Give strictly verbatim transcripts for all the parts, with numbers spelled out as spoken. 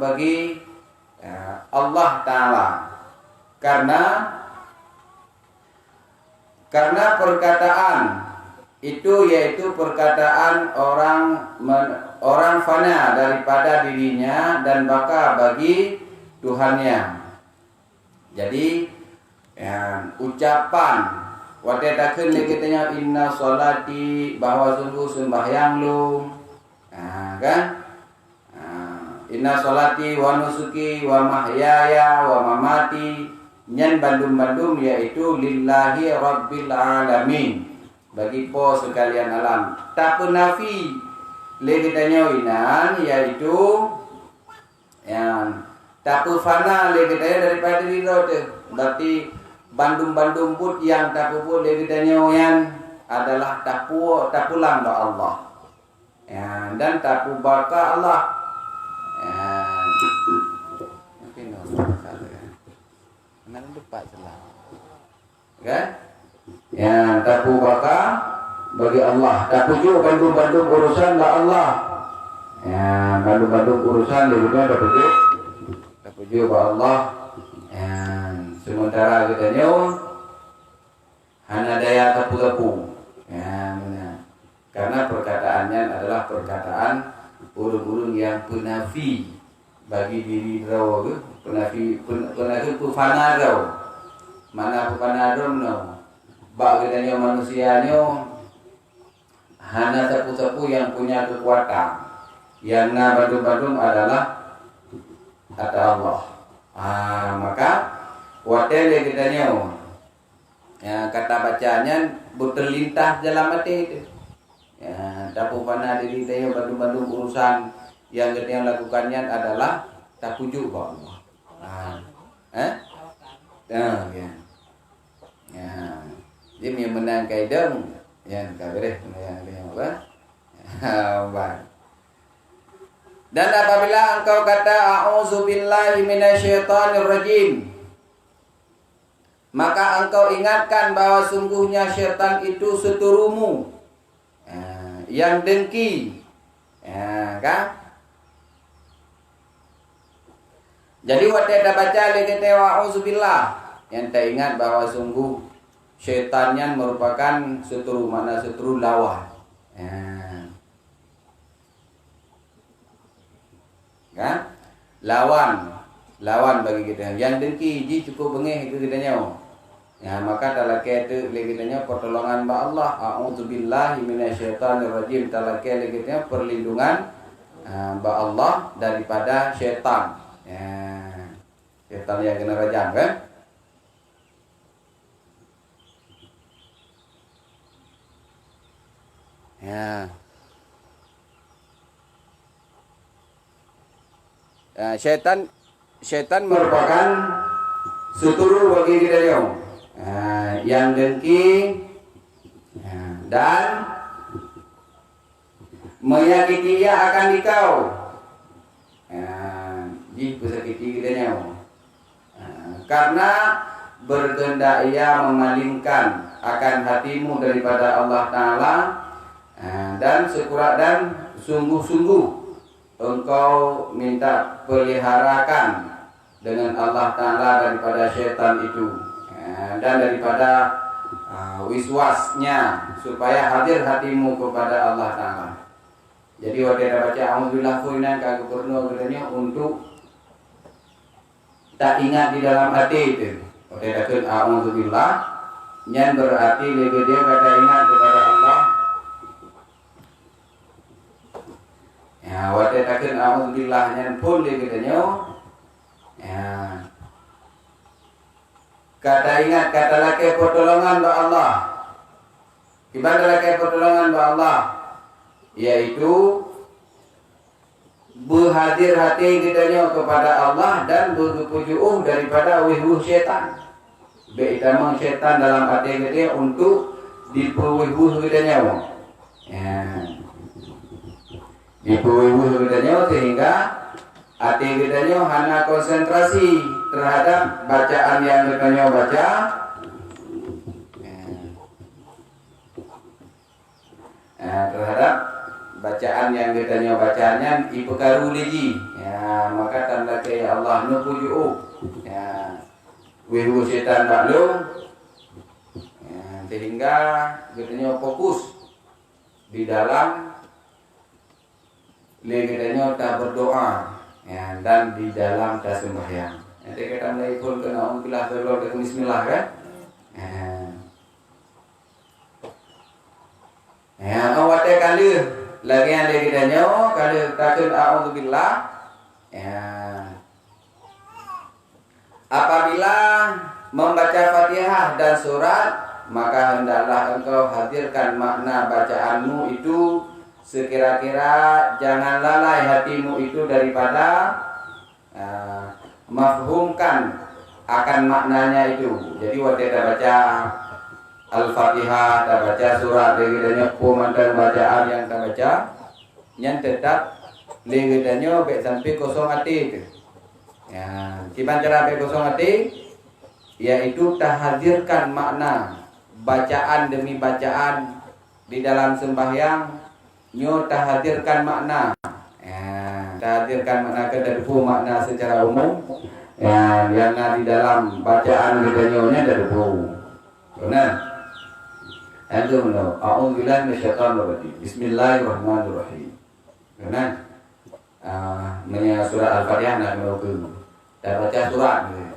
bagi, ya, Allah Ta'ala. Karena, karena perkataan itu yaitu perkataan orang men-, orang fana daripada dirinya dan baka bagi Tuhannya. Jadi, ya, ucapan watée takheun lé geutanyoe, "Inna sholati," bahwa sungguh sembahyang lôn. Ha, kan? Ha, "Inna sholati wa nusuki wa mahyaya wa mamati," nyan bandum-bandum yaitu lillahi rabbil alamin, bagi Po sekalian alam. Tapeunafi lé geutanyoe inan yaitu, ya, tapeufana lé geutanyoe daripada diri droe teuh. Berarti bandum-bandum buet nyang tapeubuet lé geutanyoe nyan adalah tapu-, tapulang bak Allah. Ya, dan tapubaka Allah. Ya. Mungkin orang salah, kan? Mana lupa salah. Kan? Ya, tapubaka bagi Allah. Tapujuk bandum-bandum urusan bak Allah. Ya, bandum-bandum urusan lé geutanyoe tapujuk. Tapujuk bak Allah. Ya, sementara geutanyoe hana daya tapu-tapu. Ya, meunan. Karena perkataan nyan adalah perkataan ureuëng-ureuëng nyang peunafi bagi diri droe geuh, peunafi, pen-, peunafi peufana droe. Makna peufana droe meunoe, bak geutanyoe manusia nyoe hana sapeue-sapeue nyang punya keukuatan. Nyang na bandum-bandum adalah ata Allah. Ah, maka watée lé geutanyoe, ya, ka tabaca nyan beuteulintah dalam até teuh. Ya, tapeufana diri tanyoe bandum-bandum urusan nyang geutanyoe lakukan nyan adalah tapujuk bak Allah. Ha. Eh? Ha, ya. Ya. Jadi, meunyoe meunan ka idong, ya, ka beureh, ya, ya, apa? Ha, baik. Dan apabila engkau kata, "A'udzubillahi minasyaitonirrajim," maka engkau ingatkan bahwa sungguhnya syaitan itu seuturumu, eh, yang dengki. Ya, kan? Jadi, watée tabaca lé geutanyoe "A'udzubillah", nyang taingat bahwa sungguh syaitan nyan merupakan seuturu, makna seuturu lawan. Ya. Kan? Lawan, lawan bagi geutanyoe. Nyang dengki jih cukup beungéh keu geutanyoe. Ya, maka talakée teuk lé geutanyoe pertolongan bak Allah. "A'udzubillahi minasyaitonirrajim." Talakée lé geutanyoe perlindungan, ah, bak Allah daripada syaitan. Ya. Syaitan nyang keuneuk rajam, kan? Ya. Ya, syaitan, syaitan merupakan seuturu bagi geutanyoe. Ya, nyang dengki, ya, dan menyakiti ia akan dikau. Ya, jih peusakiti geutanyoe. Ya, karena berkehendak ia memalingkan akan hatimu daripada Allah Ta'ala, ya, dan seukurat dan sungguh-sungguh engkau minta peliharakan dengan Allah Ta'ala daripada syaitan itu, ya, dan daripada, ah, wiswasnya, supaya hadir hatimu kepada Allah Ta'ala. Jadi, watée tabaca "A'udzubillah" keu inan ka geupeureunoe geutanyoe untuk taingat di dalam até teuh. Watée takheun "A'udzubillah", nyan beurati lé geutanyoe ka taingat kepada Allah. Ya, watée takheun "A'udzubillah" nyan phon lé geutanyoe, ya, ka taingat, ka talakée pertolongan bak Allah. Kiban talakée pertolongan bak Allah, yaitu beuhadir até geutanyoe kepada Allah dan beugeupeujeuôh daripada weueh-weueh syaitan. Bék itamong syaitan dalam até geutanyoe untuk dipeuweueh-weueh geutanyoe. Ya. Dipeuweueh-weueh geutanyoe sehingga até geutanyoe hana konsentrasi terhadap bacaan nyang geutanyoe baca. Ya. Ah, terhadap bacaan nyang geutanyoe baca nyan ipeukaru lé jih. Ya, maka Allah, neupujoe, ya, wéh-wéh syaitan bak lôn, ya, sehingga geutanyoe fokus di dalam lé geutanyoe taberdoa, ya, dan di dalam taseumbahyang. Nanti kita mulai pun kena a'udzubillah, sebelum kita bismillah, kan? Ya. Ya, oh, watèe ka lheueh lagèe nyan lé geutanyoe, ka lheueh takheun a'udzubillah. Ya. Apabila membaca Fatihah dan surat, maka hendaklah engkau hadirkan makna bacaanmu itu sekira-kira, jangan lalai hatimu itu daripada, ah, mafhumkan akan maknanya itu. Jadi, watèe tabaca Al-Fatihah, tabaca surat, lé geutanyoe peue mantong bacaan nyang tabaca, nyan teutap lé geutanyoe bèk sampai kosong até teuh. Ya, kiban cara bèk kosong até, yaitu tahadirkan makna bacaan demi bacaan di dalam sembahyang, nyoe tahadirkan makna. Ya, tahadirkan makna keu tateupeue makna secara umum. Ya, nyang na di dalam bacaan geutanyoe nyan tateupeue. Beuna? Yang tu mana? A'udzubillahi minasyaitonirrajim. Bismillahirrahmanirrahim. Beuna? Ah, meunyoe surat Al-Fatihah na keunoe keu. Tabaca surat ni.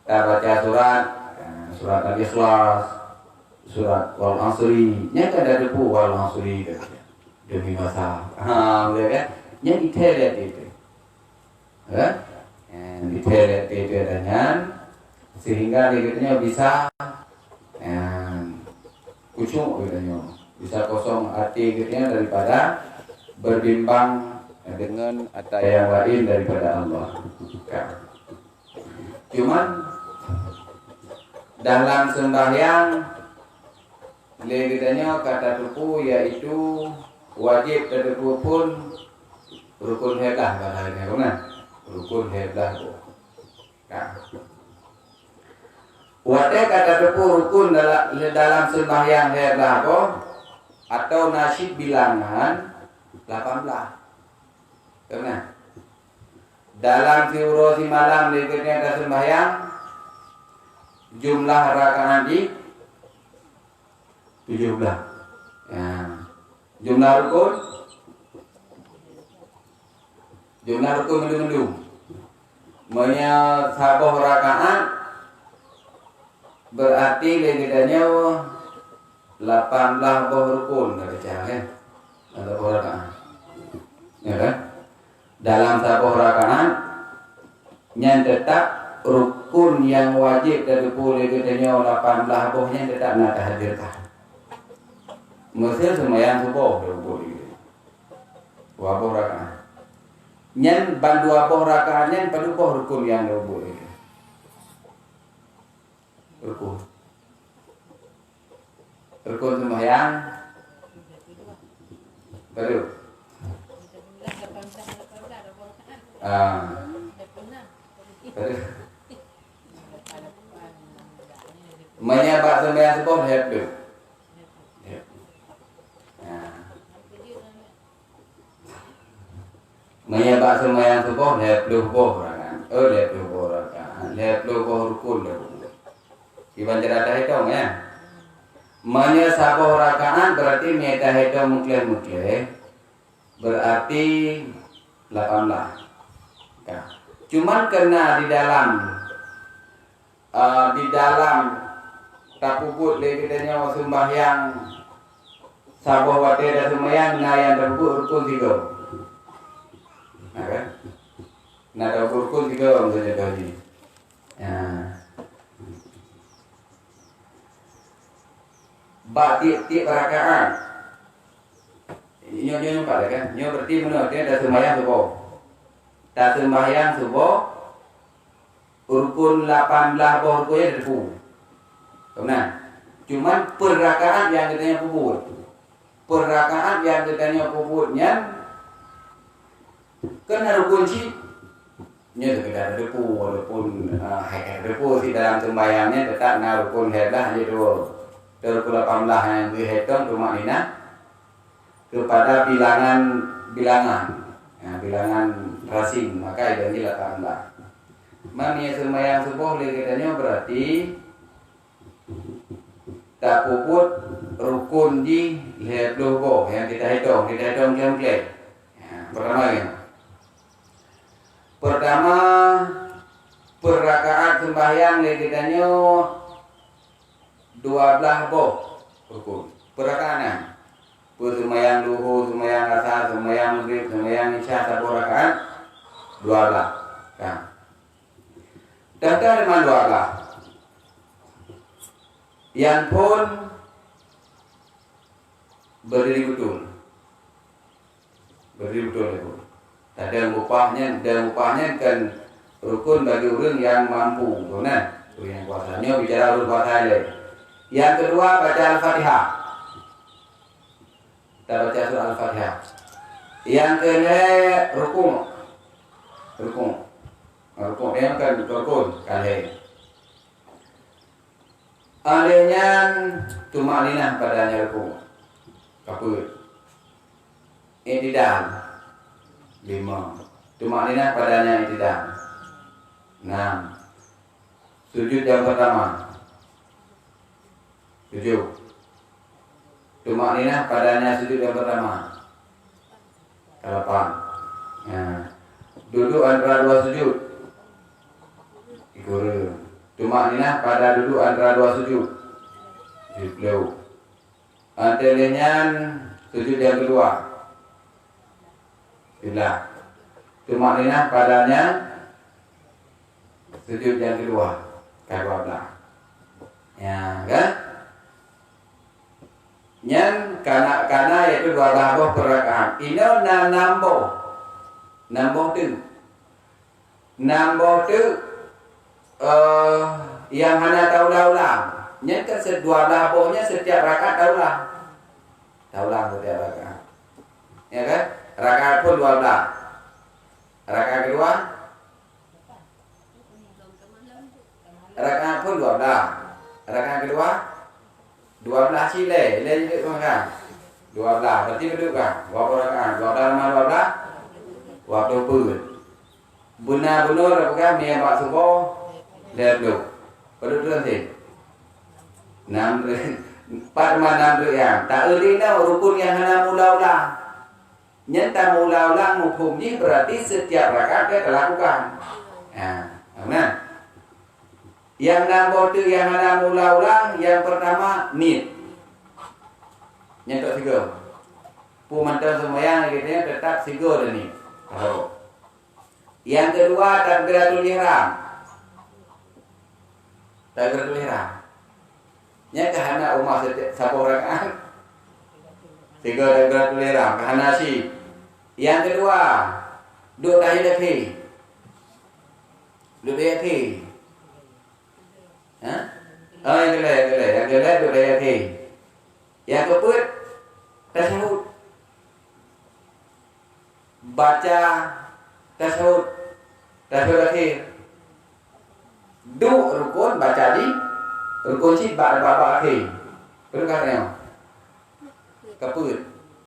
Tabaca surat, ah, surat Al-Ikhlas, surat Wal Asri. Nyan kan tateupeue Wal Asri tu. Demi masa. Ha, betul kan? Nyan detail ya tu. Kan? Eh, detail ya tu ada nyan. Sehingga dia katanya bisa, eh, khusyuk katanya. Bisa kosong hati katanya daripada berbimbang dengan ata yang lain daripada Allah. Kan? Cuman dalam sembahyang lé geutanyoe ka tateupeue, yaitu wajéb tateupeue pun rukun lhèe blah bahasa Indonesia, kan? Rukun lhèe blah boh. Ka. Watèe ka tateupeue rukun dalam, dalam sembahyang lhèe blah boh, atau na cit bilangan lapan blah. Ka beuna? Dalam siuroe simalam lé geutanyoe taseumbahyang, jumlah rakaat jih tujoh blah. Ya. Jumlah rukun, jumlah rukun mandum-mandum. Meunyoe saboh rakaat, berarti lé geutanyoe lapan blah boh rukun ka peucah, ya. Saboh rakaat. Ya kan? Dalam saboh rakaat, nyan teutap rukun nyang wajéb tateupeue lé geutanyoe lapan blah boh nyan teutap na tahadirkan. Meuseu seumayang suboh tateupeue lé geutanyoe. Dua boh rakaat. Nyan ban dua boh rakaat nyan padum boh rukun nyang tateupeue lé geutanyoe. Rukun. Rukun sembahyang. Baru. Ah. Baru. Meunyoe bak sembahyang suboh, lhèe ploh. Lhèe ploh. Ah. Meunyoe bak seumayang suboh, lhèe ploh boh rakaat. Oh, lhèe ploh boh rakaat. Lhèe ploh boh rukun dah buet. Kiban cara tahitung, ya. Meunyoe saboh rakaat, berarti meunyoe tahitung meuklèh-meuklèh, berarti lapan blah. Ka. Cuman karena di dalam Ah, di dalam tapeubuet lé geutanyoe seumbahyang, saboh watèe taseumayang na nyang tapeubuet rukun sigoe. Na kan? Na tapeubuet rukun sigoe, misalnya tadi. Ya. Bak tiep-tiep rakaat. Nyoe, nyoe nampak dah kan? Nyoe berarti meunoe, artinya taseumayang suboh. Taseumayang suboh, rukun lapan blah boh rukun nyan tateupeue. Ka meunan. Cuman peurakaat nyang geutanyoe peubuet. Peurakaat nyang geutanyoe peubuet nyan, kan na rukun cit. Nyoe sekedar tateupeue, walaupun, ah, hai ka tateupeue cit dalam seumbahyang nyan, teutap na rukun lhèe blah jih tu. Rukun lapan blah nyang geuhitong tumakninah kepada bilangan-bilangan. Ya, bilangan rasing, maka ibaratnya lapan blah. Man meunyoe seumayang suboh lé geutanyoe, berarti tapeubuet rukun jih lhèe ploh boh nyang kita hitong, kita hitong klèng-klèng. Ya, pertama nyan. Pertama, peurakaat seumbahyang lé geutanyoe dua blaih boh rukun. Peurakaat nyan. Peue seumayang luhô, seumayang asar, seumayang maghrib, seumayang isya saboh rakaat, dua blaih. Ka. Teuntèe teuma dua blaih. Nyan phôn berdiri beutôi. Berdiri beutôi lé phôn. Tadong bupah nyan, dong bupah nyan kan rukun bagi ureueng nyang mampu, kon na? Ureueng nyang kuasa. Nyoe bicara ureueng kuasa ilèe. Nyang keudua, baca Al-Fatihah. Tabaca surat Al-Fatihah. Nyang keulhèe, rukuk. Rukuk. Rukuk nyan kan rukun, ka lhèe. Óh lheueh nyan, tumakninah padanya rukuk. Ka peuet. I'tidal. Lima. Tumakninah padanya i'tidal. Enam. Sujud nyang pertama. Tujoh. Tumakninah padanya sujud nyang pertama. Ka lapan. Ya. Duduk antara dua sujud. Sikureueng. Tumakninah pada duduk antara dua sujud. Siplôh. Óh lheueh nyan, sujud nyang keudua. Siblaih. Tumakninah padanya sujud nyang keudua. Ka dua blaih. Ya, kan? Nyan kana-kana, yaitu dua blaih boh peurakaat. Inoe na nam boh. Nam boh teuk. Nam boh teuk, eh, nyang hana taulang-ulang. Nyan kan se-, dua blaih boh nyan setiap rakaat taulang. Taulang setiap rakaat. Ya kan? Rakaat phôn dua blaih. Rakaat keudua? Rakaat phôn dua blaih. Rakaat keudua? Dua blaih cit lé, lé jeuet makan. Dua blaih, berarti padum kan? Dua ploh rakaat. Dua blaih tamah dua blaih? Dua ploh peuet. Beuna bunoe tapeugah meunyoe bak suboh, lhèe ploh. Padum treuk cit? Nam treuk. Pat ma nam treuk nyan. Ta-eu lé inoe rukun nyang hana meuulang-ulang. Nyan tameuulang-ulang muphom jih, berarti setiap rakaat ka talakukan. Ha, na. Nyang nam boh teuk nyang hana meuulang-ulang, nyang pertama, niet. Nyan tok sigoe. Peue mantong seumayang lagèe nyan teutap sigoe dan niet. Tahu. Nyang keudua, takbiratul ihram. Takbiratul ihram. Nyan ka hana umat setiap saboh rakaat. Sigoe takbiratul ihram, ka hana cit. Nyang keudua, duek tahiyat akhé. Duek tahiyat akhé. Ha? Oh, nyang keulhèe, nyang keulhèe. Nyang keulhèe duek tahiyat akhé. Nyang keupeuet, tasyahud. Baca tasyahud, tasyahud akhé. Duek rukun baca di rukun cit bak, bak, bak akhé. Beutôi kan nyoe? Keupeuet.